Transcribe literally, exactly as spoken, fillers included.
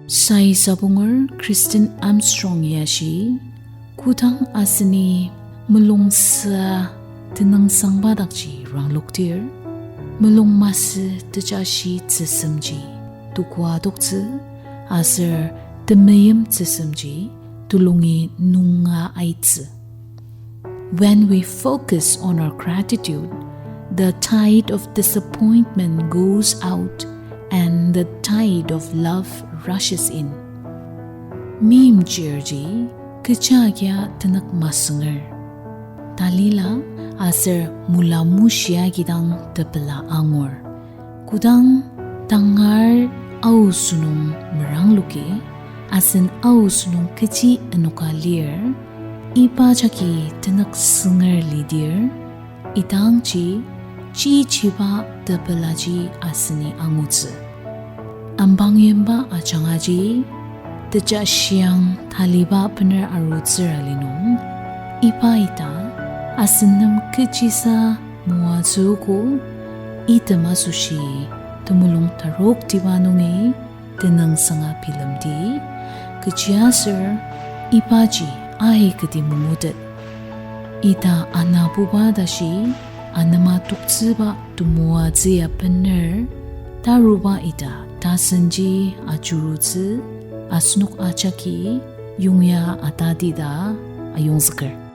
Sai sabunger Kristen Armstrong ya shi, kodang aseni mulung süa tenüngsangba dakji ranglokdir, mulung masü tejashi tsüsemji tukua toktsü, aser temeim tsüsemji tulungi nunga aitsü. When we focus on our gratitude, the tide of disappointment goes out and the tide of love rushes in. Meimchirji kecha kia tenük masünger. Talila aser mulamushia kidang tepela angur. Kodang tangar aoso nung merangloki, asen aoso nung kechi enoka lir, iba jagi tenük sünger lidir, idangji chichiba tepelaji aseni angutsü. Ambangyimba ajangaji, teja shiang taliba bener arutsür ali nung, iba ita asen nem kechisa moatsüogo, item asoshi temulung taroktiba nungi tenüngsanga bilemdi, kechiaser ibaji aikati mangutet. Ita anabuba tashi anema toktsüba temoatsü ya bener, taruba ita tasenji ajurutsü, asenok ajaki yongya atati ta ayongzüker.